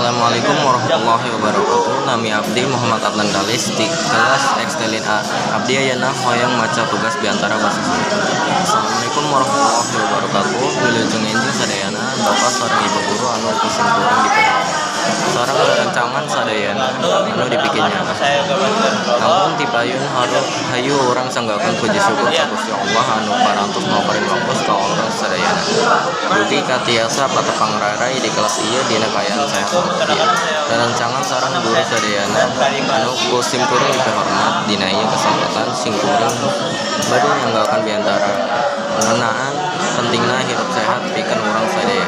Assalamualaikum warahmatullahi wabarakatuh. Nami abdi Muhammad Adnan Kalis di kelas Extelin A. Abdi ayeuna hoyong maca tugas biantara bahasa Sunda. Assalamualaikum warahmatullahi wabarakatuh. Wilujeng enjing sadayana, Bapak sareng Ibu guru anu ku simkuring dipihormat, sareng rerencangan sadayana anu dipikirnyana. Langkung ti payun hayu urang sanggakeun puji syukur ka Gusti Allah anu parantos maparin waktos ka urang sadayana dugi ka tiasa patepang raray di kelas ieu dina kaayaan sehat walafiat. Rerencangan sareng guru sadayana anu ku simkuring dipihormat, dina ieu kesempatan simkuring bade nyanggakeun biantara ngeunaan pentingna hirup sehat pikeun urang sadaya.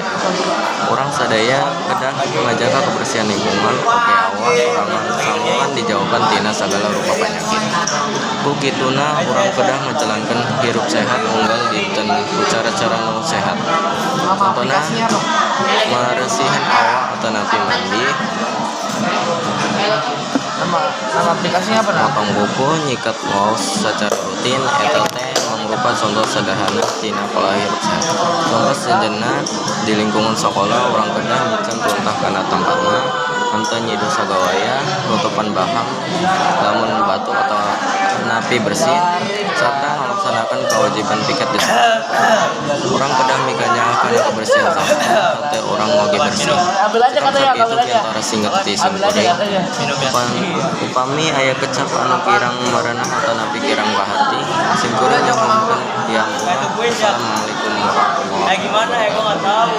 Urang sadaya kedah ngajaga kebersihan lingkungan oge awak sorangan sangkan dijauhkeun tina sagala rupa panyakit. Ku kituna urang kedah ngajalankeun hirup sehat unggal dinten ku cara-cara nu sehat. Contona maresihan awak atanapi mandi, Nama nama aplikasinya apa, nah? motong kuku, nyikat waos sacara rutin, eta teh mangrupa contoh sederhana tina pola hirup sehat. Contoh sejenna, di lingkungan sakola urang kedah miceun runtah kana tempatna, henteu nyiduh sagawayah, nutupan bahang lamun batuk atanapi bersin, sarta ngalaksanakeun kewajiban piket di sakola. Urang kedah mikanyaah kana kebersihan sakola, henteu urang oge bersih. Ambil aja Cekap katanya, sakitu ambil aja. biantara singget ti Ambil aja simkuring. katanya. Upami aya kecap anu kirang merenah atanapi kirang kaharti, simkuring nyuhunkeun dihampura. Wassalamualaikum warahmatullahi Gimana ya, gua nggak tahu.